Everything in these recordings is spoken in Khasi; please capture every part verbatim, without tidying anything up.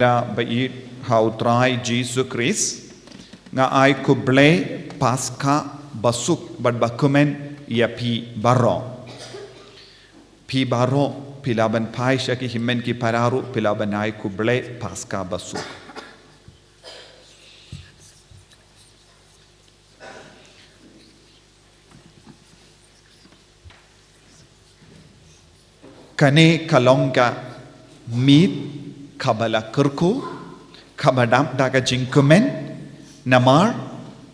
Ba ïeit ha u Trai Jisu Khrist, nga ai khublei Paskha basuk bad bakmen ïa phi baroh. Phi baroh, phi lah ban phai sha ki hynmen ki para ruh, phi lah ban ai khublei Paskha basuk. Kane ka long ka miet kaba la kyrkhu, kaba dap da ka jingkmen, namar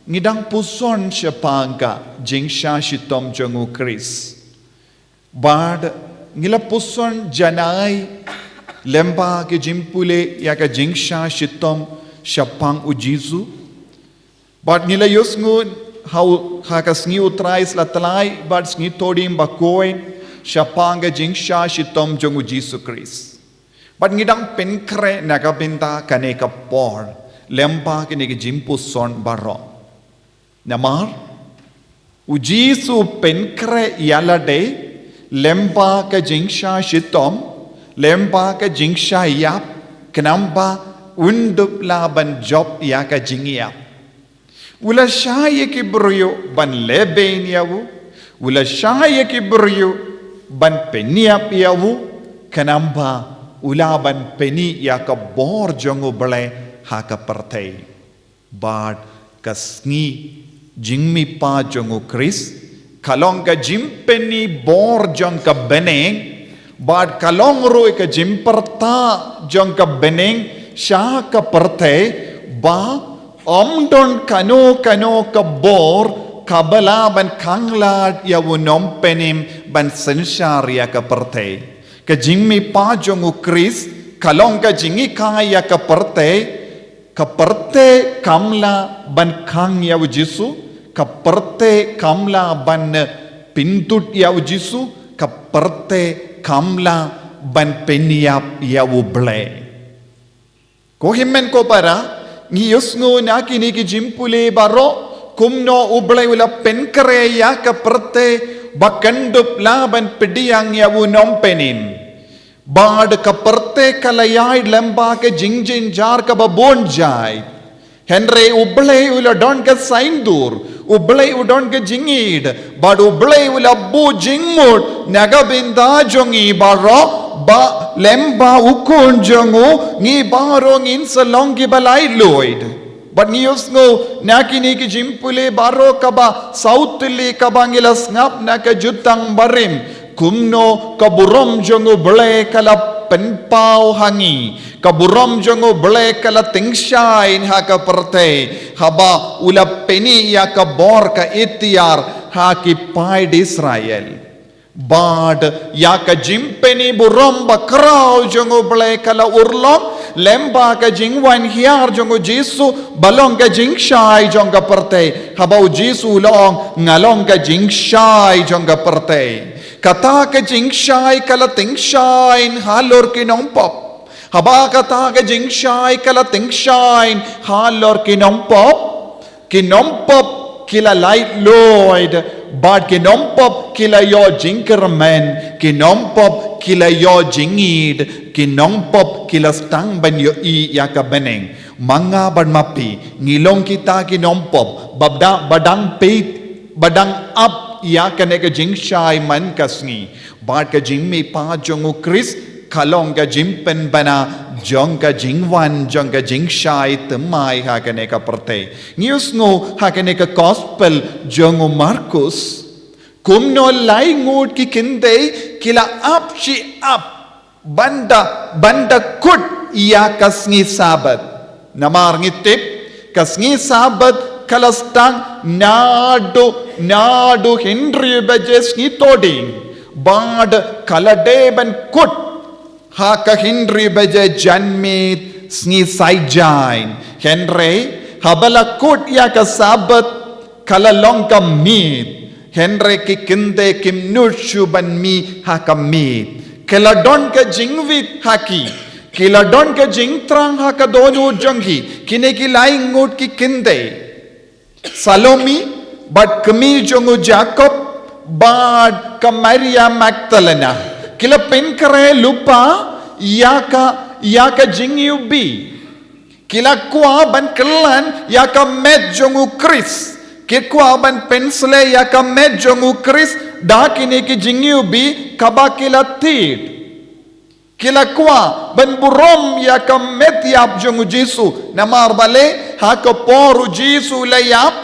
ngi dang puson shaphang ka jingshah shitom jong u Khrist. Bad ngi la puson janai lyngba ka jingpule ïa ka jingshah shitom shaphang u Jisu. Bad ngi la ïohsngew ha u, ha ka sngi u Trai sla tlai bad sngi Thohdieng bakhuid shaphang ka jingshah shitom jong u Jisu Khrist. Bad ngi dang pynkhreh na ka bynta kane ka por lyngba kine ki jingpuson baroh. Namar u Jisu u pynkhreh ïa lade lyngba ka jingshah shitom, lyngba ka jingshah ïap, khnang ba un dup lah ban jop ïa ka jingïap. U la shah ïa ki briew ban lehbeiñ ïa u, u la shah ïa ki briew ban pynïap ïa u, khnang ba u lah ban pyni ïa ka bor jong U Blei ha ka pyrthei. Bad ka sngi jingmihpat jong u Khrist ka long ka jingpyni bor jong ka bneng, bad ka long ruh ka jingpyrta jong ka bneng sha ka pyrthei, ba ym don kano kano ka bor kaba lah ban khanglad ïa u nongpynim ban synshar ïa ka pyrthei. Ka jingmihpat jong u Khrist ka long ka jinghikai ïa ka pyrthei. Ka pyrthei kam lah ban khang ïa u Jisu, ka pyrthei kam lah ban pyndud ïa u Jisu, ka pyrthei kam lah ban pynïap ïa U Blei. Ko hynmen ko para, ngi ïohsngew na kine ki jingpule baroh kumno U Blei u la pynkhreh ïa ka pyrthei ba kan dup lah ban pdiang ïa u nongpynim. Bad ka pyrthei ka la ïaid lyngba ka jingjynjar kaba bun jait. Hynrei U Blei u la don ka saiñdur, U Blei u don ka jingïeid, bad U Blei u la buh jingmut na ka bynta jong ngi baroh, ba lyngba u Khun jong u ngi baroh ngin sa long kiba laitluid. Bad ngi ïohsngew na kine ki jingpule baroh kaba saw tylli kaba ngi la sngap na ka Jutang Barim, kumno ka burom jong U Blei ka la pynpaw ha ngi, ka burom jong U Blei ka la tyngshaiñ ha ka pyrthei, haba u la pyni ïa ka bor ka iktiar ha ki paid Israel. Bad ïa ka jingpyni burom bakhraw jong U Blei ka la urlong lyngba ka jingwan hiar jong u Jisu ba long ka jingshai jong ka pyrthei. Haba u Jisu u la ong, nga long ka jingshai jong ka pyrthei. Kata ka jingshai ka la tyngshaiñ halor ki nongpop. Haba kata ka jingshai ka la tyngshaiñ halor ki nongpop, ki nongpop ki la laitluid, bad ki nongpop ki la ïoh jingkyrmen, ki nongpop ki la ïoh jingïeid, ki nongpop ki la sdang ban ïohi ïa ka bneng. Ma nga bad ma phi ngi long kita ki nongpop ba dang, ba dang peit, ba dang ap ïa kane ka jingshai man ka sngi. Bad ka jingmihpat jong u Khrist ka long ka jingpynbna jong ka jingwan jong ka jingshai thymmai ha kane ka pyrthei. Ngi ïohsngew ha kane ka gospel jong u Markus kumno lai ngut ki kynthei ki la ap shi ap ban da, ban da kut ïa ka sngi Sabbath. Namar ngi tip ka sngi Sabbath ka la sdang naduh, naduh hynriew baje sngi Thohdieng, bad ka la dei ban kut ha ka hynriew baje janmiet sngi Saitjaiñ. Hynrei haba la kut ïa ka Sabbath ka la long ka miet. Hynrei ki kynthei kim nud shuh ban mih ha ka miet. Ki la don ka jingwit ha ki, ki la don ka jingthrang ha ka dohnud jong ki, kine ki lai ngut ki kynthei: Salome, bad kmie jong u Jakob, bad ka Maria Magdalena. Ki la pynkhreh lypa ïa ka, ïa ka jingïohi. Ki la kwah ban kyllan ïa ka met jong u Khrist. Ki kwah ban pynshlei ïa ka met jong u Khrist da kine ki jingïohi kaba ki la tied. Ki la kwah ban burom ïa ka met ïap jong u Jisu. Namar balei, ha ka por u Jisu u la ïap,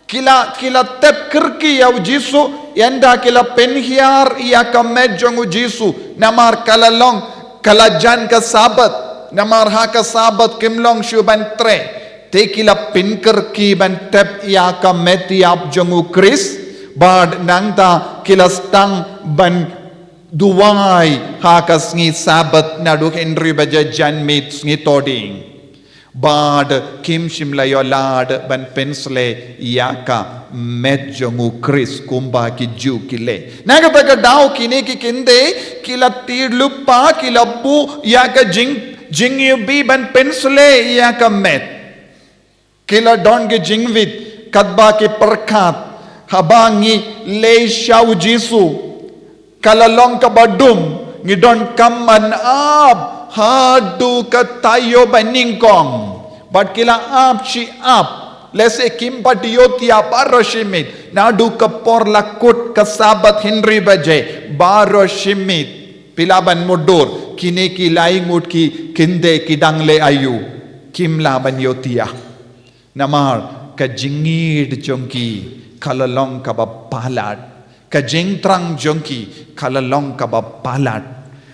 ki la, ki la tep kyrkieh ïa u Jisu, ynda ki la pynhiar ïa ka met jong u Jisu. Namar ka la long, ka la jan ka Sabbath. Namar ha ka Sabbath kim long shuh ban trei. Te ki la pynkyrkieh ban tep ïa ka met ïap jong u Khrist. Bad nangta ki la sdang ban duwai ha ka sngi Sabbath naduh hynriew baje janmiet sngi Thohdieng. Bad kim shym la ïoh lad ban pynshlei ïa ka met jong u Khrist kumba ki Jiw ki leh. Na kata ka daw kine ki khyndai ki la tied lypa, ki la buh ïa ka jing, jingïohi ban pynshlei ïa ka met. Ki la don ki jingwit, katba ki pyrkhat, haba ngi leit sha u Jisu, ka la long kaba dum, ngi donkam ban ap haduh ka taïew banyngkong. Bad ki la ap shi ap, lehse kim pat ïohi ïa baroh shi miet, naduh ka por la kut ka Sabbath hynriew baje, baroh shi miet. Phi lah ban mutdur, kine ki lai ngut ki khyndai ki dang leh aïu, kim lah ban ïohi ïa. Namar ka jingïeid jong ki ka la long kaba palat. Ka jingthrang jong ki ka la long kaba palat.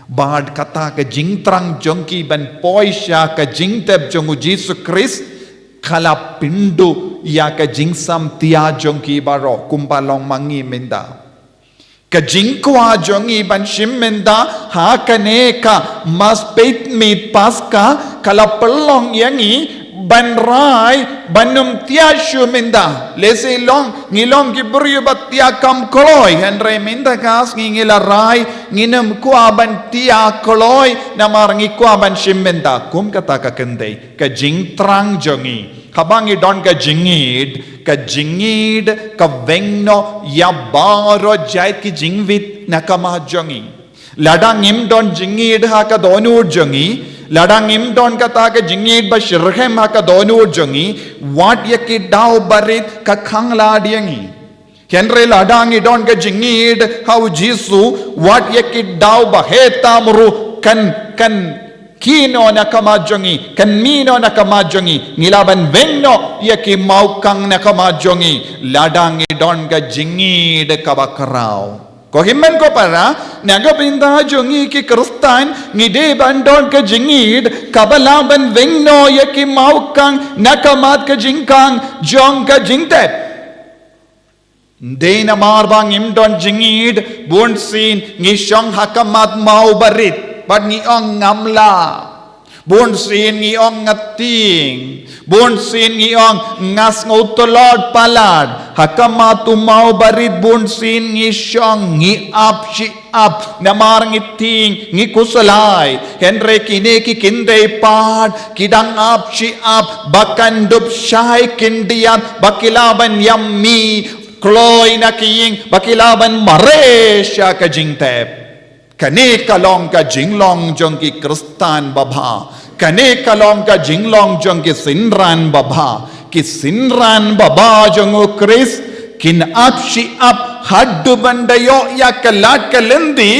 Bad kata ka jingthrang jong ki ban poi sha ka jingtep jong u Jisu Khrist ka la pynduh ïa ka jingsam tia jong ki baroh kumba long ma ngi mynta. Ka jingkwah jong ngi ban shim mynta ha kane ka Mass Peit Miet Paskha ka la pynlong ïa ngi ban rai ban ym tia shuh mynta. Lehse long, ngi long ki briew ba tia kam kloi, hynrei mynta ka sngi ngi la rai ngin ym kwah ban tia kloi namar ngi kwah ban shim mynta. Kum kata ka khyndai, ka jingthrang jong ngi. Haba ngi don ka jingïeid, ka jingïeid ka weng noh ïa baroh jait ki jingwit na ka mat jong ngi. Lada ngim don jingïeid ha ka dohnud jong ngi, lada ngim don kata ka jingïeid ba shitrhem ha ka dohnud jong ngi, wat ïa ki daw barit ka khanglad ïa ngi. Hynrei lada ngi don ka jingïeid ha u Jisu, wat ïa ki daw ba heh tam ruh kan, kan kiew noh na ka mat jong ngi, kan mih noh na ka mat jong ngi, ngi lah ban weng noh ïa ki mawkang na ka mat jong ngi, lada ngi don ka jingïeid kaba khraw. Ko hynmen ko para, na ka bynta jong ngi ki Khristan, ngi dei ban don ka jingïeid kaba lah ban weng noh ïa ki mawkang na ka mat ka jingkhang jong ka jingtep. Dei namar ba ngim don jingïeid, bunsien ngi shong ha ka mat maw barit, bad ngi ong ngam lah. Bunsien ngi ong nga tieng, bunsien ngi ong nga sngew tlot palat, ha ka mat u maw barit bunsien ngi shong, ngi ap shi ap, namar ngi tieng, ngi khuslai. Hynrei kine ki khyndai pat ki dang ap shi ap, ba kan dup shai khyndiat ba ki lah ban ïam mih kloi na ki ïing, ba ki lah ban mareh sha ka jingtep. Kane ka long ka jinglong jong ki Khristan babha. Kane ka long ka jinglong jong ki synran babha. Ki synran babha jong u Khrist kin ap shi ap haduh ban da ïoh ïa ka lad ka lynti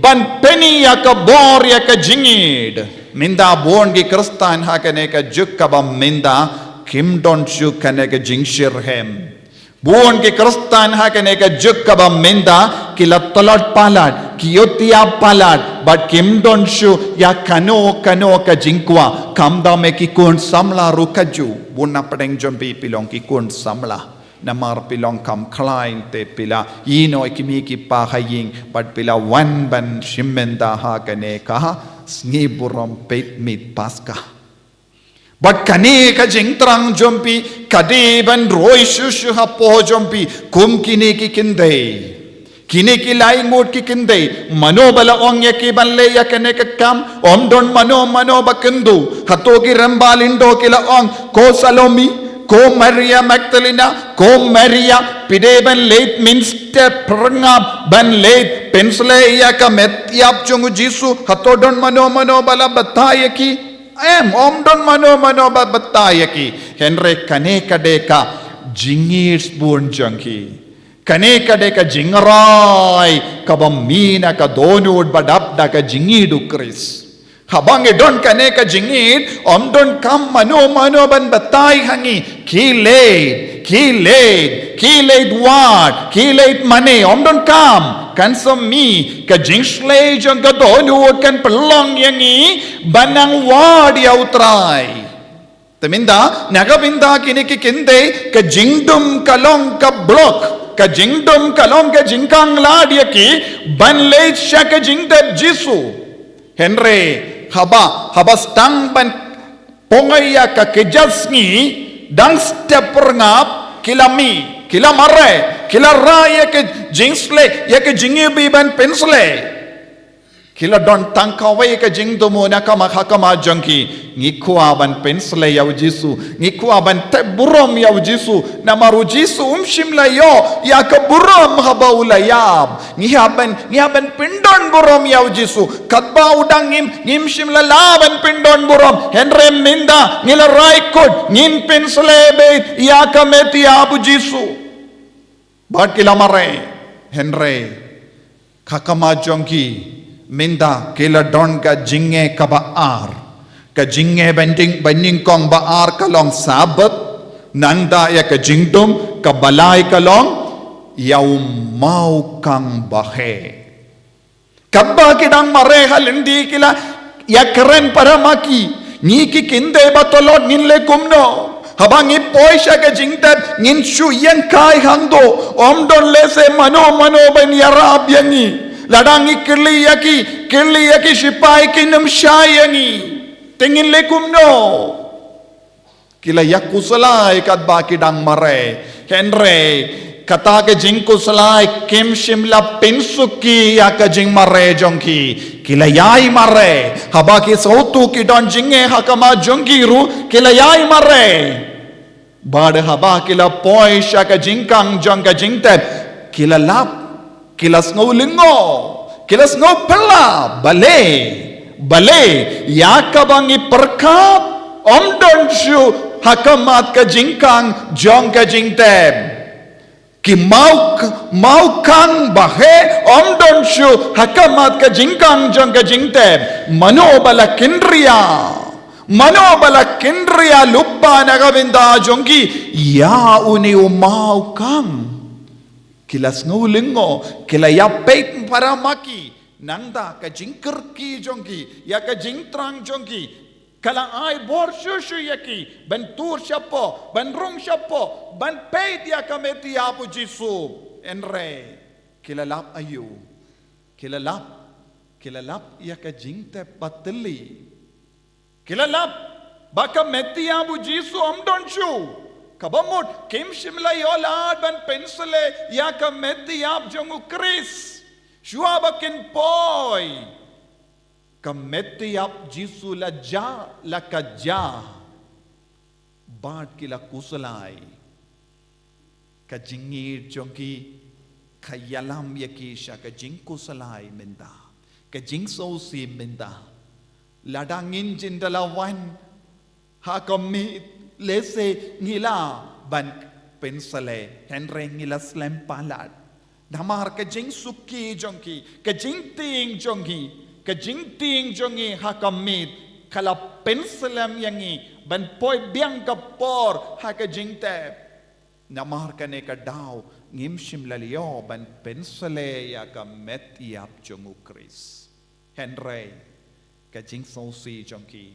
ban pyni ïa ka bor ïa ka jingïeid. Mynta bun ki Khristan ha kane ka juk kaba mynta kim don shuh kane ka jingshitrhem. Bun ki Khristan ha kane ka juk kaba mynta ki la tlot palat, ki ïohthiah palat, bad kim don shuh ïa kano kano ka jingkwah, khamtam eh ki khun samla ruh kajuh. Bun na pdeng jong phi phi long ki khun samla. Namar phi long kham khlaiñ te phi la ïehnoh ïa ki kmie ki kpa ha ïing, bad phi la wan ban shim bynta ha kane ka sngi burom peit miet Paskha. Bad kane ka jingthrang jong phi ka dei ban roi shuh shuh hapoh jong phi kum kine ki khyndai. Kine ki lai ngut ki khyndai, mano ba la ong ïa ki ban leh ïa kane ka kam? Ym don mano mano ba kynduh. Hato ki rangbah lyngdoh ki la ong, ko Salome, Ko Maria Magdalena, ko Maria, phi dei ban leit mynstep phyrngap ban leit pynsleh ïa ka met ïap jong u Jisu, hato don mano mano ba la batai ïa ki? Em, ym don mano mano ba batai ïa ki. Hynrei kane ka dei ka jingïeit bun jong ki. Kane ka dei ka jingrai kaba mih na ka dohnud ba dap da ka jingïeit u Khrist. Haba ngi don kane ka jingïeit, ym don kam mano mano ban batai ha ngi, khie leit, khie leit, khie leit wad, khie leit mane, ym don kam. Kan sa mih ka jingshlei jong ka dohnud, kan pynlong ïa ngi ban nang wad ïa u Trai. Te mynta, na ka bynta kine ki kyntien, ka jingdum ka long ka block, ka jingdum ka long ka jingkhanglad ïa ki ban leit sha ka jingtep Jisu. Hynrei haba, haba sdang ban poi ïa ka kjat sngi, dang step phyrngap, ki la mih, ki la mareh, ki la rai ïa ka jingsleh, ïa ka jingïohi ban pynsleh. Ki la don tang kawei ka jingthmu na ka ma-, ha khmat jong ki. Ngi kwah ban pynsleh ïa u Jisu. Ngi kwah ban tep burom ïa u Jisu. Namar u Jisu um shym la ïoh ïa ka burom haba u la ïap. Ngi hap ban, ngi hap ban pyndon burom ïa u Jisu. Katba u dang im, ngim shym la lah ban pyndon burom. Hynrei mynta ngi la rai kut, ngin pynsleh beit ïa ka met ïap u Jisu. Bad ki la mareh, hynrei ha khmat jong ki mynta ki la don ka jingeh kaba ar. Ka jingeh ba nyng-, ba nyngkong ba ar ka long Sabbath, nangta ïa ka jingdum, kaba lai ka long ïa u mawkhang ba heh. Katba ki dang mareh ha lynti ki la ïakren para ma ki. Ngi ki kyntien ba tlot ngin leh kumno? Haba ngi poi sha ka jingtep ngin shu ïeng kai hangto. Ym don lehse mano mano ban ïarap ïa ngi. Lada ngi kylli ïa ki, kylli ïa ki shipai kin ym shai ïa ngi. Te ngin leh kumno? Ki la ïakhuslai katba ki dang mareh. Hynrei kata ka jingkhuslai kim shym la pynsuki ïa ka jingmareh jong ki. Ki la ïai mareh. Haba ki sngewthuh ki don jingeh ha khmat jong ki ruh, ki la ïai mareh. Bad haba ki la poi sha ka jingkhang jong ka jingtep, ki la lap. Ki la sngew lyngngoh, ki la sngew phylla, balei, balei, ïa kaba ngi pyrkhat, ym don shuh ha khmat ka jingkhang jong ka jingtep. Ki maw-, mawkhang ba heh, ym don shuh ha khmat ka jingkhang jong ka jingtep. Mano ba la kynriah, mano ba la kynriah lypa na ka bynta jong ki, ïa une u mawkhang. Ki la sngew lyngngoh, ki la ïapeit para ma ki, nangta ka jingkyrkieh jong ki, ïa ka jingthrang jong ki, ka la ai bor shuh shuh ïa ki, ban tur shapoh, ban rung shapoh, ban peit ïa ka met ïap u Jisu. Hynrei, ki la lap aïu, ki la lap, ki la lap ïa ka jingtep ba thylli. Ki la lap, ba ka met ïap u Jisu ym don shuh. Kaba mut, kim shym la ïoh lad ban pynsleh, ïa ka met ïap jong u Khrist. Shuwa ba kin poi. Ka met ïap Jisu la jah, la ka jah. Bad ki la khuslai. Ka jingïeit jong ki, ka ïalam ïa ki sha ka jingkhuslai mynta. Ka jingsngewsih mynta. Lada ngin jin da la wan. Ha ka miet, lehse ngi lah ban pynsleh, hynrei ngi la slem palat. Namar ka jingsuki jong ki, ka jingtieng jong ki, ka jingtieng jong ngi ha ka miet, ka la pynslem ïa ngi, ban poi biang ka por ha ka jingtep. Namar kane ka daw, ngim shym la ïoh ban pynsleh ïa ka met ïap jong u Khrist. Hynrei, ka jingsngewsih jong ki,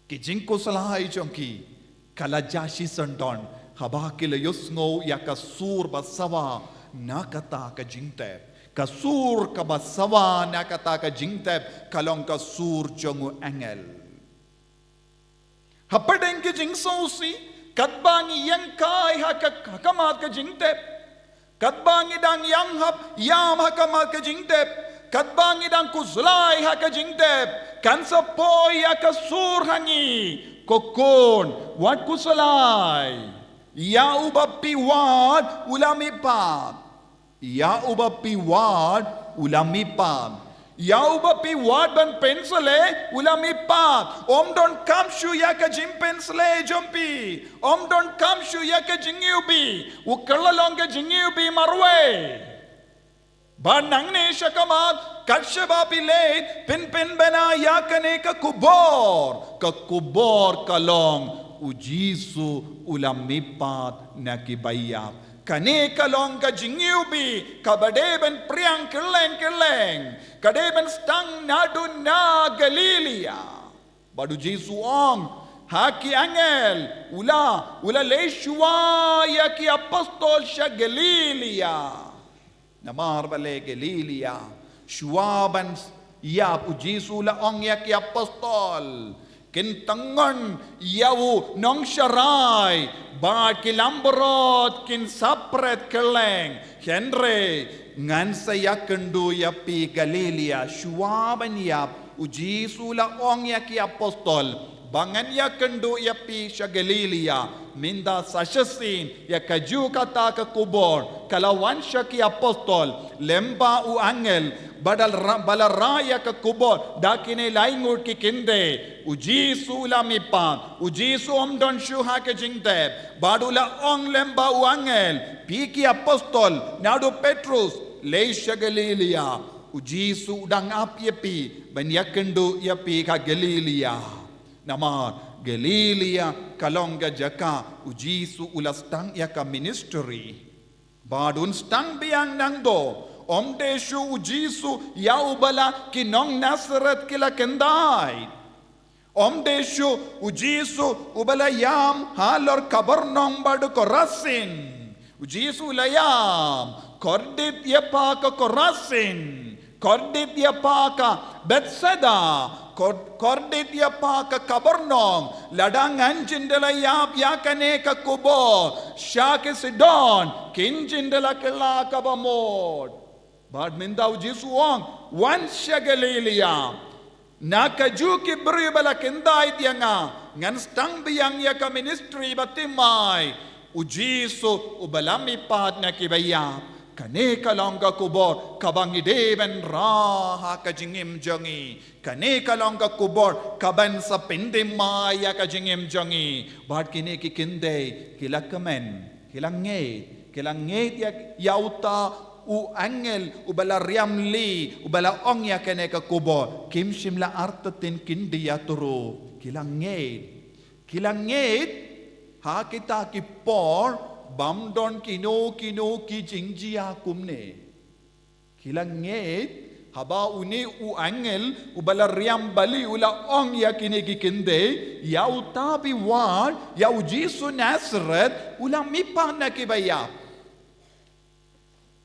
ki jingkhuslai jong ki, ka la jah shisyndon, haba ki la ïohsngew ïa ka sur ba sawa, na kata ka jingtep. Ka sur kaba sawa, na kata ka jingtep, ka long ka sur jong u angel. Hapdeng ki jingsngewsih, katba ngi ïeng kai ha ka, ha khmat ka jingtep. Katba ngi dang ïeng hap ïam ha khmat ka jingtep. Katba ngi dang khuslai ha ka jingtep. Kan sa poi ïa ka sur ha ngi. Ko khun, wat khuslai. Ïa uba phi wad u la mihpat. Ïa uba phi wad u la mihpat. Ïa uba phi wad ban pynshlei u la mihpat. Ym donkam shuh ïa ka jingpynshlei jong phi. Ym donkam shuh ïa ka jingiwbih. U kylla long ka jingiwbih marwei. Bad nangne shakhmat, kat shaba phi leit, phin pynbna ïa kane ka khubor. Ka khubor ka long, u Jisu u la mihpat na ki baïap. Kane ka long ka jingiwbih, kaba dei ban phriang kylleng kylleng. Ka dei ban sdang naduh na Galilia. Bad u Jisu u ong ha ki angel, u la, u la leit shuwa ïa ki apostol sha Galilia. Namar balei Galilia? Shuwa ban ïap u Jisu u la ong ïa ki apostol, kin tyngon ïa u nongsharai, bad ki langbrot kin sapret kylleng. Hynrei ngan sa ïakynduh ïa phi Galilia. Shuwa ban ïap u Jisu u la ong ïa ki apostol, ba ngan ïakynduh ïa phi sha Galilia. Mynta sa shisien ïa kajuh kata ka khubor ka la wan sha ki apostol lyngba u angel, ba da la ra-, ba la rah ïa ka khubor da kine lai ngut ki kynthei. U Jisu u la mihpat, u Jisu um don shuh ha ka jingtep. Bad u la ong lyngba u angel, phi ki apostol, naduh Petrus, leit sha Galilia. U Jisu u dang ap ïa phi ban ïakynduh ïa phi ha Galilia. Namar Galilia ka long ka jaka u Jisu u la sdang ïa ka ministry. Bad un sdang biang nangto, um dei shuh u Jisu ïa uba la ki nong Nasareth ki la kyntait. Um dei shuh u Jisu uba la ïam halor Kapernaum bad Korasin. U Jisu u la ïam, kordit ïa pha ka Korasin, kordit ïa pha ka Bethsaida, kor-, kordit ïa pha ka Kapernaum. Lada ngan jin da la ïap ïa kane ka khubor sha ki Sidon, kin jin da la kylla kaba mut. Bad mynta u Jisu u ong, wan sha Galilia. Na kajuh ki briew ba la kyntait ïa nga, ngan sdang biang ïa ka ministry ba thymmai. U Jisu uba la mihpat na ki baïap. Kane ka long ka khubor kaba ngi dei ban rah ha ka jingim jong ngi. Kane ka long ka khubor kaban sa pynthymmai ïa ka jingim jong ngi. Bad kine ki kynthei ki la kmen, ki la ngeit, ki la ngeit ïa, ïa uta u angel uba la riam lih, uba la ong ïa kane ka khubor. Kim shym la artatien khyndiat ruh, ki la ngeit. Ki la ngeit ha kita ki por bym don kino kino ki jingjia kumne. Ki la ngeit haba une u angel uba la riam bali u la ong ïa kine ki kynthei, ïa uta phi wad, ïa u Jisu Nasareth, u la mihpat na ki baïap.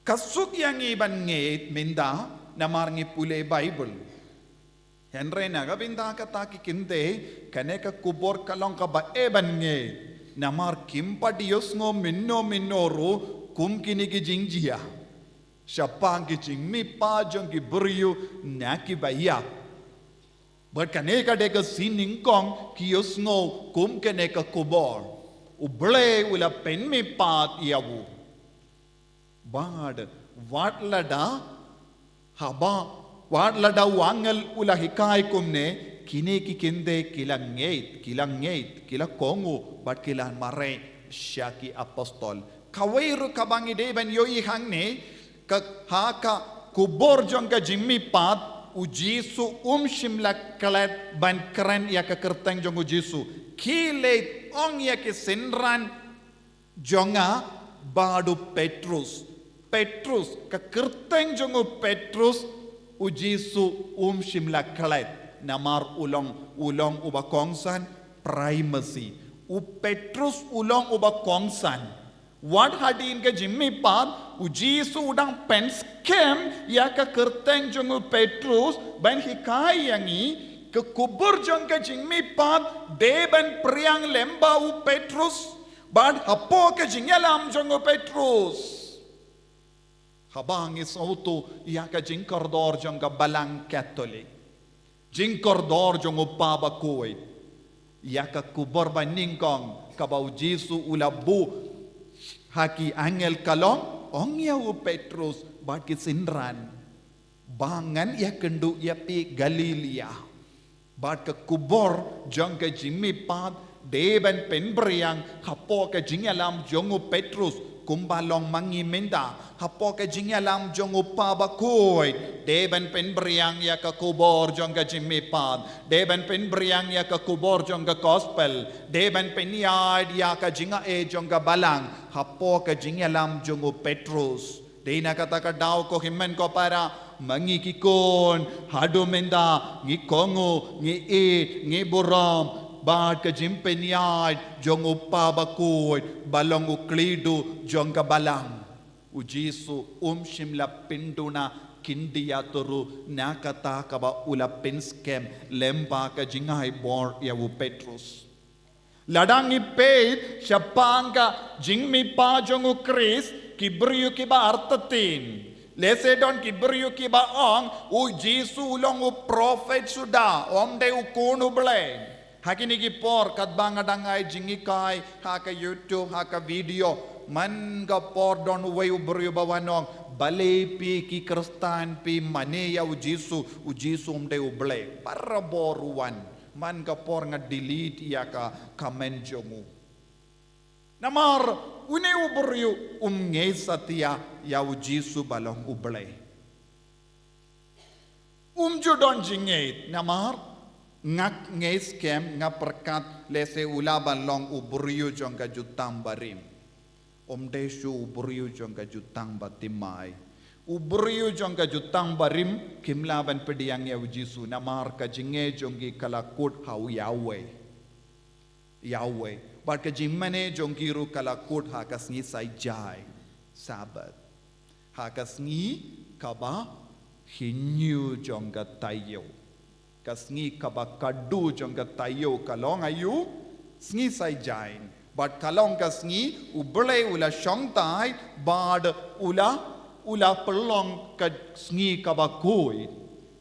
Ka suk ïa ngi ban ngeit mynta namar ngi pule Baibl. Hynrei na ka bynta kata ki kynthei, kane ka khubor ka long kaba eh ban ngeit. Namar kim pat ïohsngew mynno mynno ruh kum kine ki jingjia shaphang ki jingmihpat jong ki briew na ki baïap. Bad kane ka dei ka sien nyngkong ki ïohsngew kum kane ka khubor. U Blei u la pynmihpat ïa u. Bad wat lada, haba, wat lada u angel u la hikai kumne, kine ki kynthei ki la ngeit, ki la ngeit, ki la kohnguh, bad ki la mareh sha ki apostol. Kawei ruh kaba ngi dei ban ïohi hangne, ka, ha ka khubor jong ka jingmihpat, u Jisu um shym la klet ban kren ïa ka kyrteng jong u Jisu. Khie leit ong ïa ki synran jong nga bad u Petrus. Petrus, ka kyrteng jong u Petrus, u Jisu um shym la klet. Namar u long, u long uba kongsan primacy. U Petrus u long uba kongsan. Wat hadien ka jingmihpat, u Jisu u dang pynskhem ïa ka kyrteng jong u Petrus, ban hikai ïa ngi, ka khubor jong ka jingmihpat, dei ban phriang lyngba u Petrus. Bad hapoh ka jingïalam jong u Petrus. Haba ngi sngewthuh ïa ka jingkordor jong ka Balang Katholik. Jingkordor jong u Papa Bakhuid. ïa ka khubor ba nyngkong kaba u Jisu u la buh ha ki angel ka long, ong ïa u Petrus bad ki synran ba ngan ïakynduh ïa phi Galilia. Bad ka khubor jong ka jingmihpat dei ban pynbiang hapoh ka jingïalam jong u Petrus, kumba long ma ngi mynta, hapoh ka jingïalam jong u Kpa Bakhuid dei ban pynbiang ïa ka khubor jong ka jingmihpat, dei ban pynbiang ïa ka khubor jong ka gospel, dei ban pynïaid ïa ka jingai jong ka balang hapoh ka jingïalam jong u Petrus. Dei na kata ka daw, ko hynmen ko para, ma ngi ki khun, haduh mynta ngi kohnguh, ngi ïeit, ngi burom bad ka jingpynïaid jong u Kpa Bakhuid ba long u khliehduh jong ka balang. U Jisu um shym la pynduna khyndiat ruh na kata kaba u la pynskhem lyngba ka jingai bor ïa u Petrus. Lada ngi peit shaphang ka jingmihpat jong u Khrist, ki briew kiba artatien, lehse don ki briew kiba ong u Jisu u long u prophet suda, um dei u khun u Blei. Ha kine ki por katba nga dang ai jinghikai ha ka YouTube, ha ka video, man ka por don uwei u briew ba wan ong, balei phi ki Khristan phi mane ïa u Jisu, u Jisu um dei u Blei. Barabor u wan. Man ka por nga delete ïa ka comment jong u. Namar une u briew um ngeit satia ïa u Jisu ba long u Blei. Um ju don jingngeit namar nga ngeit skhem, nga pyrkhat lehse u lah ban long u briew jong ka jutang barim. Um dei shuh u briew jong ka jutang bathymmai. U briew jong ka jutang barim kim lah ban pdiang ïa u Jisu namar ka jingngeit jong ki ka la kut ha u Yahweh. Yahweh. Bad ka jingmane jong ki ruh ka la kut ha ka sngi Saitjaiñ, Sabbath. Ha ka sngi kaba hynñiew jong ka taïew. Ka sngi kaba khatduh jong ka taïew ka long aïu? Sngi Saitjaiñ. Bad ka long ka sngi u Blei u la shongthait bad u la, u la pynlong ka sngi kaba khuid.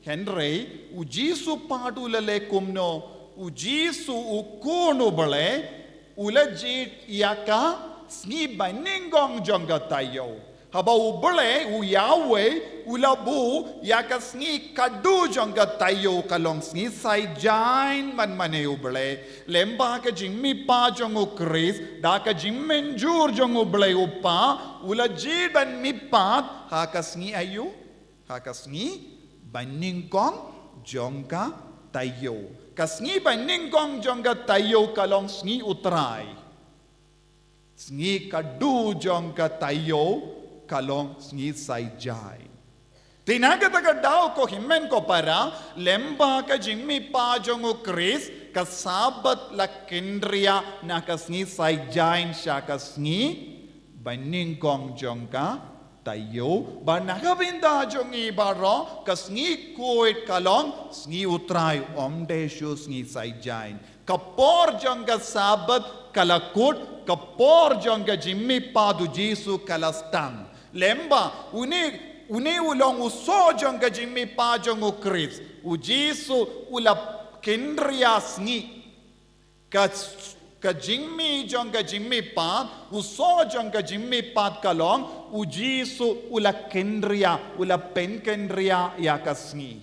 Hynrei u Jisu pat u la leh kumno? U Jisu u Khun u Blei u la jied ïa ka sngi banyngkong jong ka taïew. Haba u Blei, u Yahweh, u la buh ïa ka sngi khatduh jong ka taïew ka long sngi Saitjaiñ ban mane u Blei. Lyngba ka jingmihpat jong u Khrist, da ka jingmynjur jong u Blei u Kpa, u la jied ban mihpat ha ka sngi aïu? Ha ka sngi banyngkong jong ka taïew. Ka sngi banyngkong jong ka taïew ka long sngi U Trai. Sngi khatduh jong ka taïew ka long sngi Saitjaiñ. Te na kata ka daw, ko hynmen ko para, lyngba ka jingmihpat jong u Khrist, ka Sabbath la kynriah na ka sngi Saitjaiñ sha ka sngi banyngkong jong ka taïew. Bad na ka bynta jong ngi baroh, ka sngi khuid ka long sngi U Trai, um dei shuh sngi Saitjaiñ. Ka por jong ka Sabbath ka la kut, ka por jong ka jingmihpat u Jisu ka la sdang. Lyngba une, une u long u soh jong ka jingmihpat jong u Khrist. U Jisu u la kynriah sngi. Ka, ka jingmih jong ka jingmihpat, u soh jong ka jingmihpat ka long, u Jisu u la kynriah, u la pynkynriah ïa ka sngi.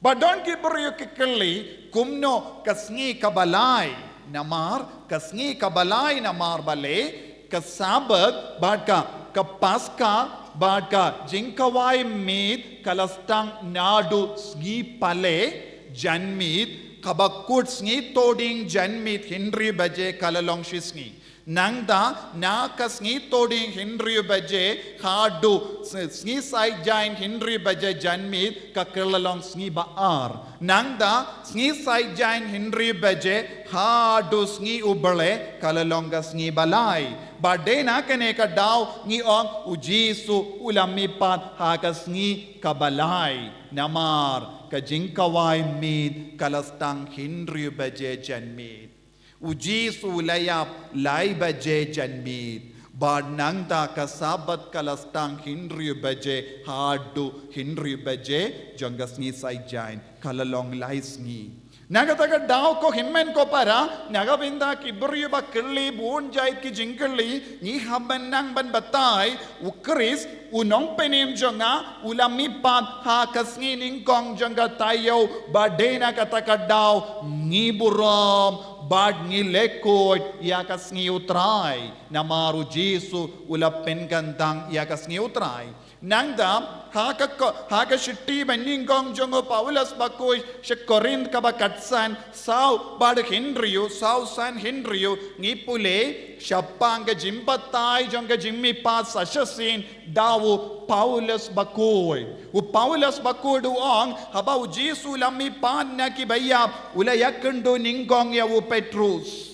Bad don ki briew ki kylli, kumno ka sngi kaba lai? Namar ka sngi kaba lai namar balei ka Sabbath bad ka, ka Paska bad ka jingkhawai miet ka la sdang naduh sngi Palei janmiet, kaba kut sngi Thohdieng janmiet hynriew baje ka la long shi sngi. Nangta na ka sngi Thohdieng hynriew baje haduh s-, sngi Saitjaiñ hynriew baje janmiet ka kylla long sngi ba ar. Nangta sngi Saitjaiñ hynriew baje haduh sngi U Blei ka la long ka sngi ba lai. Bad dei na kane ka daw ngi ong u Jisu u la mihpat ha ka sngi kaba lai. Namar ka jingkhawai miet ka la sdang hynriew baje janmiet. U Jisu u la ïap lai baje janmiet. Bad nangta ka Sabbath ka la sdang hynriew baje haduh hynriew baje jong ka sngi Saitjaiñ, ka la long lai sngi. Na kata ka daw ko hynmen ko para, na ka bynta ki briew ba kylli bun jait ki jingkylli, ngi hap ban nang ban batai, u Khrist, u nongpynim jong nga, u la mihpat ha ka sngi nyngkong jong ka taïew, bad dei na kata ka daw, ngi burom, bad ngi leh khuid, ïa ka sngi u Trai, namar u Jisu, u la pynkyntang, ïa ka sngi u Trai. Nangta, ha ka ko-, ha ka shithi ba nyngkong jong u Paulus bakhuid sha Korinth kaba khatsan, saw bad hynriew, saw san hynriew, ngi pule, shaphang ka jingbatai jong ka jingmihpat sa shisien, da u Paulus bakhuid. U Paulus bakhuid u ong, haba u Jisu u la mihpat na ki baïap, u la ïakynduh nyngkong ïa u Petrus.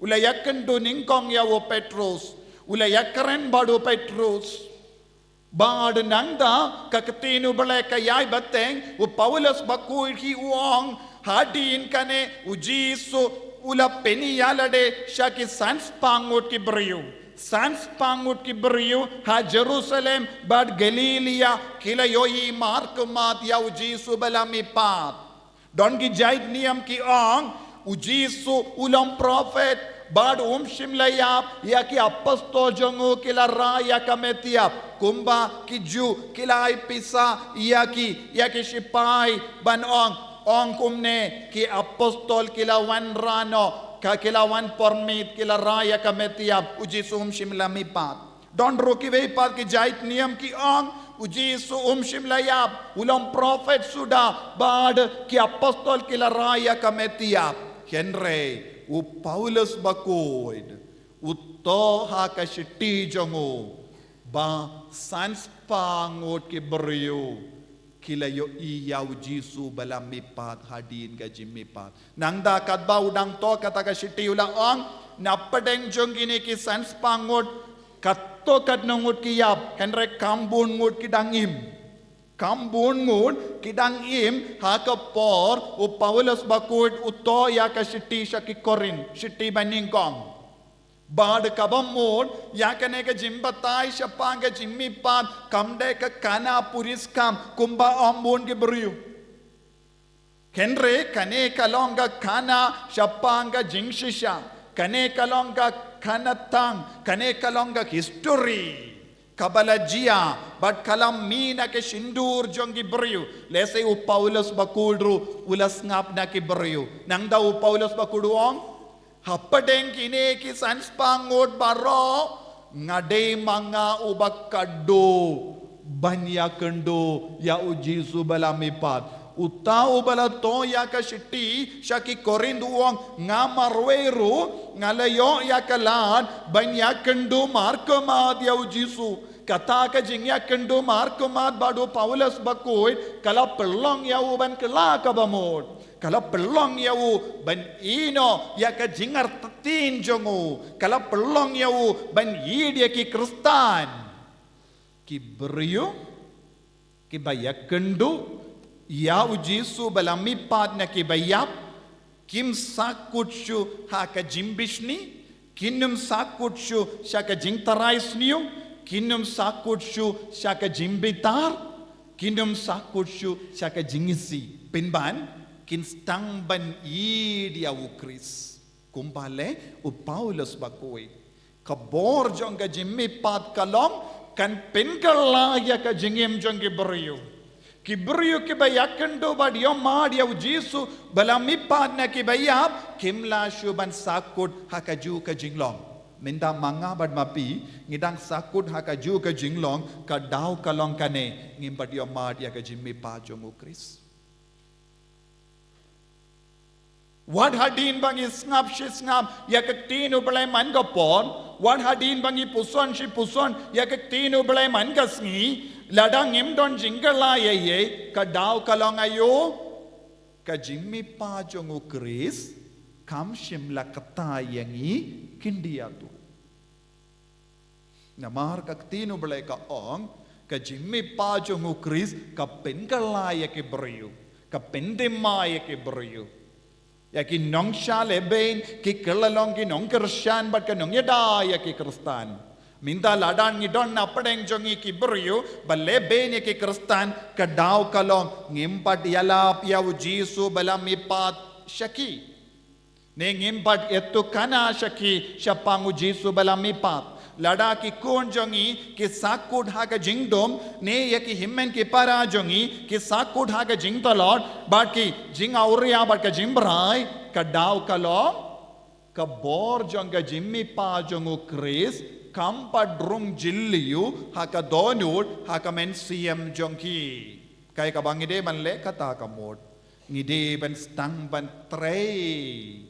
U la ïakynduh nyngkong ïa u Petrus. U la ïakren bad u Petrus. Bad nangta, ka ktien u Blei ka ïai bteng, u Paulus bakhuid hi u ong, hadien kane, u Jisu, u la pynïalade, sha ki san spah ngut ki briew. San spah ngut ki briew, ha Jerusalem, bad Galilia, ki la ïohi markhmat ïa u Jisu ba la mihpat. Don ki jait niam ki ong, u Jisu u long prophet, bad um shym la ïap, ïa ki apostol jong u ki la rai ïa ka met ïap, kumba ki Jiw ki la ai pisa, ïa ki, ïa ki shipai, ban ong, ong kumne, ki apostol ki la wanrah noh, ka ki la wan permit, ki la rai ïa ka met ïap, u Jisu um shym la mihpat. Don ruh kiwei pat ki jait niam ki ong, u Jisu um shym la ïap, u long prophet suda, bad ki apostol ki la rai ïa ka met ïap. Hynrei, u Paulus bakhuid, u thoh ha ka shithi jong u, ba san spah ngut ki briew, ki la ïohi ïa u Jisu ba la mihpat hadien ka jingmihpat. Nangta katba u dang thoh kata ka shithi u la ong, na pdeng jong kine ki san spah ngut, katto katno ngut ki ïap, hynrei kham bun ngut ki dang im. Kham bun ngut ki dang im, ha ka por, u Paulus bakhuid u thoh ïa ka shithi sha ki Korinth, shithi ba nyngkong. Bad kaba mut, ïa kane ka jingbatai shaphang ka jingmihpat, kam dei ka khana puriskam, kumba ong bun ki briew. Hynrei kane ka long ka khana shaphang ka jingshisha, kane ka long ka khana tang, kane ka long ka history. Kaba la jia, bad ka la mih na ka shyntur jong ki briew, lehse u Paulus bakhuid ruh, u la sngap na ki briew. Nangta u Paulus bakhuid u ong, hapdeng kine ki san spah ngut baroh, nga dei ma nga uba khatduh, ban ïakynduh, ïa u Jisu ba la mihpat. Uta uba la thoh ïa ka shithi, sha ki Korinth u ong, nga marwei ruh, nga la ïoh ïa ka lad, ban ïakynduh markhmat ïa u Jisu. Kata ka jingïakynduh markhmat bad u Paulus bakhuid, ka la pynlong ïa u ban kylla kaba mut. Ka la pynlong ïa u ban ïehnoh ïa ka jingartatien jong u. Ka la pynlong ïa u ban ïeid ïa ki Khristan. Ki briew, kiba ïakynduh, ïa u Jisu ba la mihpat na ki baïap, kim sahkut shuh ha ka jingbishni, kin ym sahkut shuh sha ka jingtharai sniew, kin ym sahkut shuh sha ka jingbitar, kin ym sahkut shuh sha ka jingisih. Pynban, kin sdang ban ïeid ïa u Khrist. Kumba leh u Paulus bakhuid. Ka bor jong ka jingmihpat ka long, kan pynkylla ïa ka jingim jong ki briew. Ki briew kiba ïakynduh bad ïohmad ïa u Jisu, ba la mihpat na ki baïap, kim lah shuh ban sahkut ha kajuh ka jinglong. Mynta ma nga bad ma phi, ngi dang sahkut ha kajuh ka jinglong, ka daw ka long kane, ngim pat ïohmad ïa ka jingmihpat jong u Khrist. Wat hadien ba ngi sngap shi sngap, ïa ka ktien u Blei man ka por, wat hadien ba ngi puson shi puson, ïa ka ktien u Blei man ka sngi, lada ngim don jingkylla ei ei, ka daw ka long aïu, ka jingmihpat jong u Khrist, kam shym la kata ïa ngi, khyndiat. Namar ka ktien u Blei ka ong, ka jingmihpat jong u Khrist, ka pynkylla ïa ki briew, ka pynthymmai ïa ki briew. Ïa ki nongshah lehbeiñ, ki kylla long ki nongkyrshan bad ka nongïada ïa ki Khristan. Mynta lada ngi don na pdeng jong ngi ki briew, ba lehbeiñ ïa ki Khristan, ka daw ka long, ngim pat ïalap ïa u Jisu ba la mihpat, sha ki. Ne ngim pat ïatukana sha ki shaphang u Jisu ba la mihpat. Lada ki khun jong ngi ki sahkut ha ka jingdum, ne ïa ki hynmen ki para jong ngi ki sahkut ha ka jingtlot, bad ki jingawria bad ka jingbrai, ka daw ka long, ka bor jong ka jingmihpat jong u Khrist kam pat rung jylliew ha ka dohnud, ha ka mynsiem jong ki. Kaei kaba ngi dei ban leh kata ka mut. Ngi dei ban sdang ban trei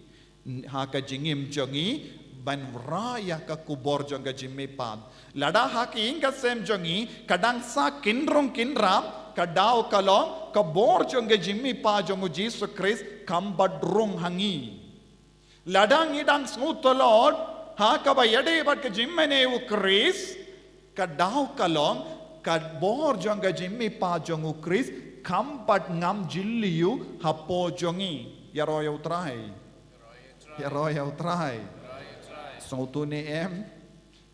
ha ka jingim jong ngi, ban rah ïa ka khubor jong ka jingmihpat. Lada ha ka ïing ka sem jong ngi ka dang sah kynrung kynrap, ka daw ka long, ka bor jong ka jingmihpat jong u Jisu Khrist kam pat rung ha ngi. Lada ngi dang sngewtlot ha kaba ïadei bad ka jingmane u Khrist, ka daw ka long, ka bor jong ka jingmihpat jong u Khrist kam pat ngam jylliew hapoh jong ngi. Ïaroh ïa u Trai. Ïaroh ïa u Trai. Sngewthuh ne em?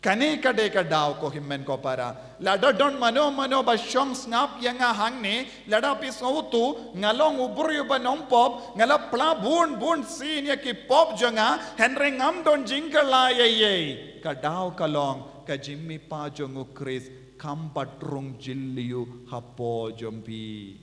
Kane ka dei ka daw, ko hynmen ko para. Lada don mano mano ba shong sngap ïa nga hangne, lada phi sngewthuh nga long u briew ba nongpop, nga la phla bun bun sien ïa ki pop jong nga, hynrei ngam don jingkylla ei ei, ka daw ka long, ka jingmihpat jong u Khrist kam pat rung jylliew hapoh jong phi.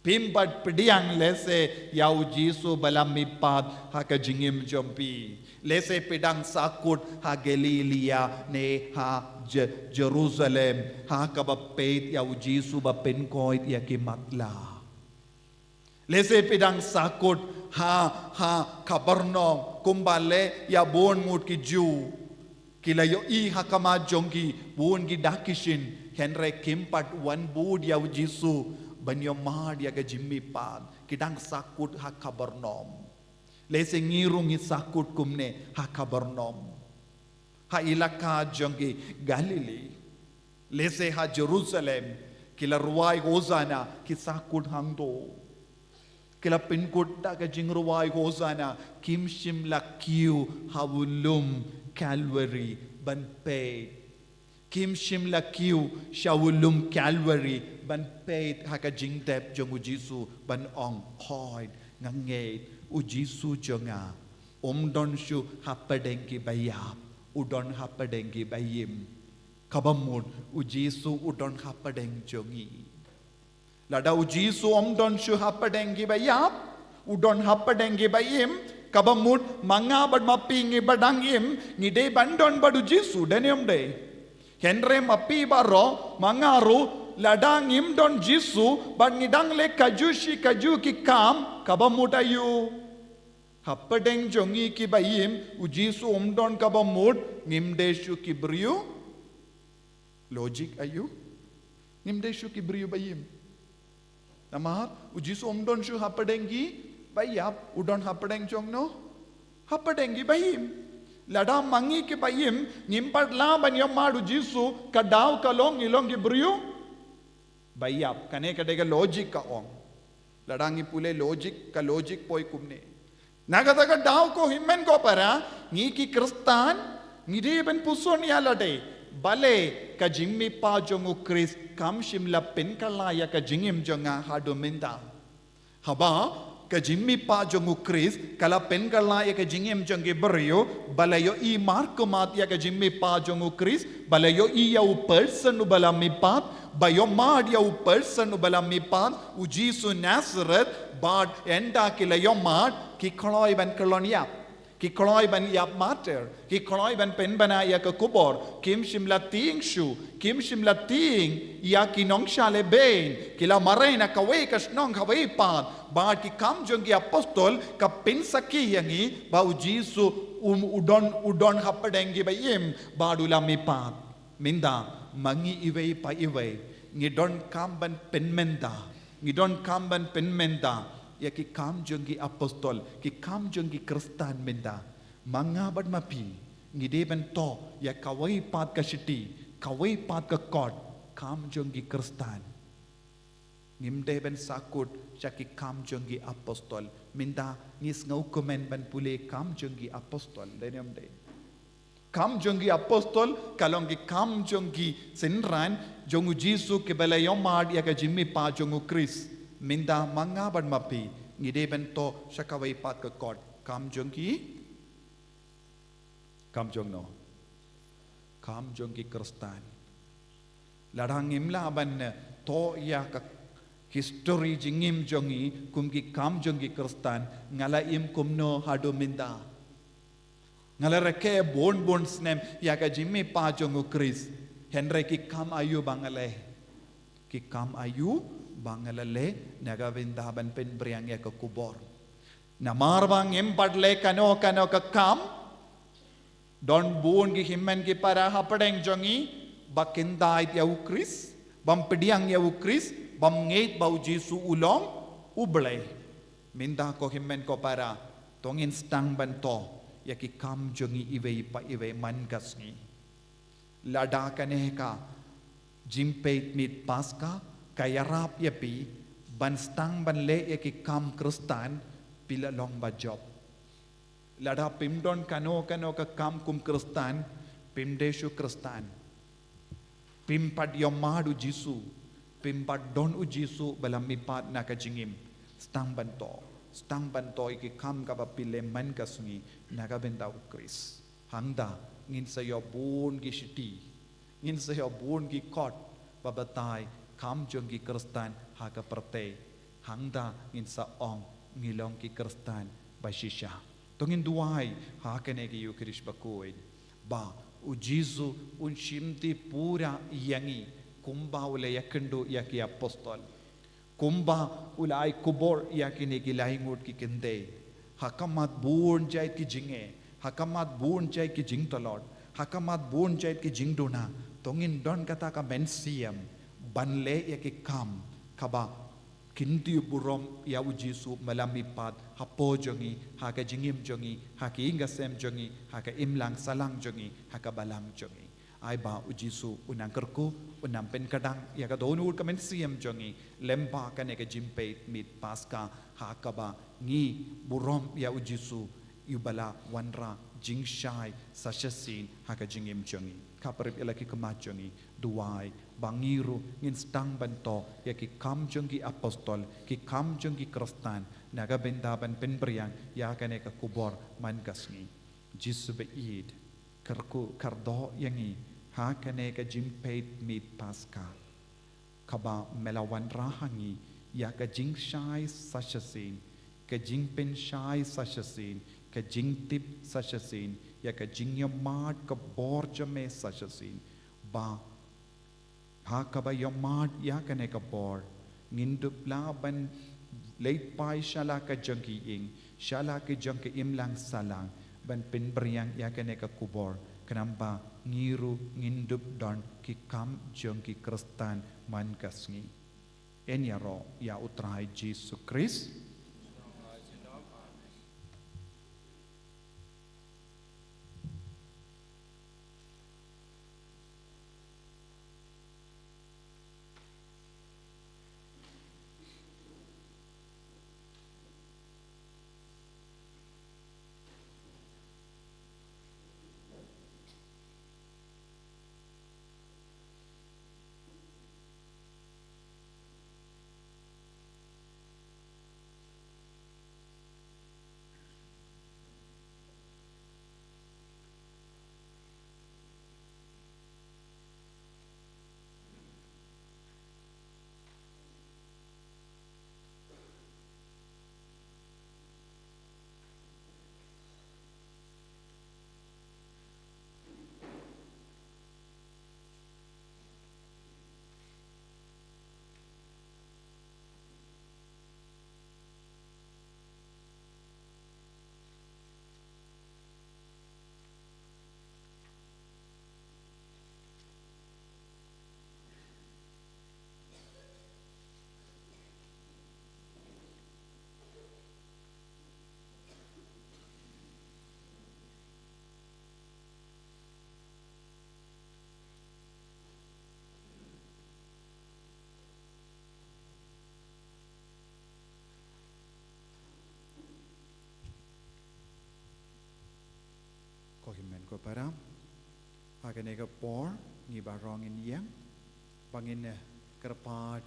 Phim pat pdiang lehse ïa u Jisu ba la mihpat ha ka jingim jong phi. Lehse phi dang sahkut ha Galilee ne ha Je-, Jerusalem, ha kaba peit ïa u Jisu ba pynkoit ïa ki matlah. Lehse phi dang sahkut ha, ha Kapernaum, kumba leh ïa bun ngut ki Jiw. Ki la ïohi ha khmat jong ki bun ki dak ki shin, hynrei kim pat wan bud ïa u Jisu ban ïohmad ïa ka jingmihpat. Ki dang sahkut ha Kapernaum. Lehse ngi ruh ngi sahkut kumne ha Kapernaum, ha ilaka jong ki Galilee. Lehse ha Jerusalem, ki la rwai Hosanna, ki sahkut hangto. Ki la pynkut da ka jingrwai Hosanna, kim shym la kiew ha u lum Calvary ban peit. Kim shym la kiew sha u lum Calvary ban peit ha ka jingdep jong u Jisu ban ong, "Hooid, nga ngeit, u Jisu jong nga um don shuh hapdeng ki baïap, u don hapdeng ki baïm." Kaba mut u Jisu u don hapdeng jong ngi. Lada u Jisu um don shuh hapdeng ki baïap, u don hapdeng ki baïm, kaba mut ma nga bad ma phi ngi ba dang im, ngi dei ban don bad u Jisu, dei ne ym dei? Hynrei ma phi baroh, ma nga ruh, lada ngim don Jisu bad ngi dang leh kajuh shi kajuh ki kam, kaba mut aïu? Hapdeng jong ngi ki baïm, u Jisu um don, kaba mut ngim dei shuh ki briew. Logic aïu? Ngim dei shuh ki briew baïm. Namar u Jisu um don shuh hapdeng ki baïap, u don hapdeng jong no? Hapdeng ki baïm. Lada ma ngi ki baïm ngim pat lah ban ïohmad u Jisu, ka daw ka long ngi long ki briew baïap. Kane ka dei ka logic ka ong. Lada ngi pule logic, ka logic poi kumne. Na kata ka daw, ko hynmen ko para, ngi ki Khristan ngi dei ban puson ïa lade. Balei? Ka jingmihpat jong u Khrist kam shym la pynkylla ïa ka jingim jong nga haduh mynta. Haba ka jingmihpat jong u Khrist ka la pynkylla ïa ka jingim jong ki briew, ba la ïohi markhmat ïa ka jingmihpat jong u Khrist, ba la ïohi ïa u person uba la mihpat, ba ïohmad ïa u person uba la mihpat, u Jisu Nazareth, bad ynda ki la ïohmad, ki kloi ban kyllon ïap. Ki kloi ban ïap martir, ki kloi ban pynbna ïa ka khubor, kim shym la tieng shuh, kim shym la tieng ïa ki nongshah lehbeiñ, ki la mareh na kawei ka shnong kawei pat, bad ki Kam jong ki Apostol ka pynsakhi ïa ngi ba u Jisu um, u don, u don hapdeng ki baïm bad u la mihpat. Mynta ma ngi iwei pa iwei ngi donkam ban pynmynta, ngi donkam ban pynmynta ïa ki Kam jong ki Apostol, ki Kam jong ki Khristan mynta. Ma nga bad ma phi ngi dei ban thoh ïa kawei pat ka shithi, kawei pat ka kot, Kam jong ki Khristan. Ngim dei ban sahkut sha ki Kam jong ki Apostol. Mynta ngi sngewkmen ban pule Kam jong ki Apostol, dei ne ym dei? Kam jong ki Apostol ka long ki kam jong ki synran jong u Jisu kiba la ïohmad ïa ka jingmihpat jong u Khrist. Mynta ma nga bad ma phi Ngi dei ban thoh sha kawei pat ka kot. Kam jong ki, kam jong no? Kam jong ki Khristan. Lada ngim lah ban thoh ïa ka history jingim jong ngi kum ki kam jong ki Khristan, nga la im kumno haduh mynta? Nga la rakhe bun bun snem ïa ka jingmihpat jong u Khrist. Hynrei ki kam aïu ba nga leh? Ki kam aïu ba nga la leh na ka bynta ban pynphriang ïa ka khubor? Namar ba ngim pat leh kano kano ka kam, don bun ki hynmen ki para hapdeng jong ngi ba kyntait ïa u Khrist, bym pdiang ïa u Khrist, bym ngeit ba u Jisu u long U Blei. Mynta ko hynmen ko para, to ngin sdang ban thoh ïa ki kam jong ngi iwei pa iwei man ka sngi. Lada kane ka jingpeit miet Paska ka ïarap ïa phi ban sdang ban leh ïa ki kam Khristan, phi la long ba jop. Lada phim don kano kano ka kam kum Khristan, phim dei shuh Khristan. Phim pat ïohmad u Jisu, phim pat don u Jisu ba la mihpat na ka jingim. Sdang ban thoh, sdang ban thoh ïa ki kam kaba phi leh man ka sngi na ka bynta u Khrist. Hangta ngin sa ïoh bun ki shithi, ngin sa ïoh bun ki kot ba batai kam jong ki Khristan ha ka pyrthei. Hangta ngin sa ong ngi long ki Khristan ba shisha. To ngin duwai ha kane ka Ïukharist bakhuid ba u Jisu un shimti pura ïa ngi kumba u la ïakynduh ïa ki apostol. Kumba u la ai khubor ïa kine ki lai ngut ki kynthei. Ha khmat bun jait ki jingeh, ha khmat bun jait ki jingtlot, ha khmat bun jait ki jingduna, to ngin don kata ka mynsiem ban leh ïa ki kam kaba kyntu burom ïa u Jisu ba la mihpat hapoh jong ngi, ha ka jingim jong ngi, ha ka ïing ka sem jong ngi, ha ka imlang sahlang jong ngi, ha ka balang jong ngi. Ai ba u Jisu un nang kyrkhu, un nang pynkdang ïa ka dohnud ka mynsiem jong ngi lyngba kane ka jingpeit miet Paska, ha kaba ngi burom ïa u Jisu, ïa uba la wanrah jingshai sa shisien ha ka jingim jong ngi. Khaphrip ïa la ki khmat jong ngi, duwai ba ngi ruh ngin sdang ban thoh ïa ki kam jong ki apostol, ki kam jong ki Khristan na ka bynta ban pynphriang ïa kane ka khubor man ka sngi. Jisu ba ïeit, kyrkhu kyrdoh ïa ngi ha kane ka jingpeit miet Paska, kaba me la wanrah ha ngi ïa ka jingshai sa shisien, ka jingpynshai sa shisien, ka jingtip sa shisien, ïa ka jingïohmad ka bor jong me sa shisien. Ba ha kaba ïohmad ïa kane ka bor, ngin dup lah ban leit phai sha la ka jong ki ïing, sha la ka jong ka imlang sahlang, ban pynphriang ïa kane ka khubor, khnang ba ngi ruh ngin dup don ki kam jong ki Khristan man ka sngi. Yn ïaroh ïa u Trai Jisu Khrist. Ko hynmen ko para, ha kane ka por ngi baroh ngin ïeng ba ngin, eh, kyrpad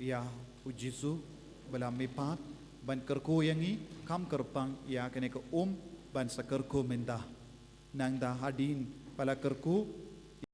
ïa u Jisu ba la mihpat ban kyrkhu ïa ngi, kham kyrpang ïa kane ka um ban sa kyrkhu mynta. Nangta hadien ba la kyrkhu,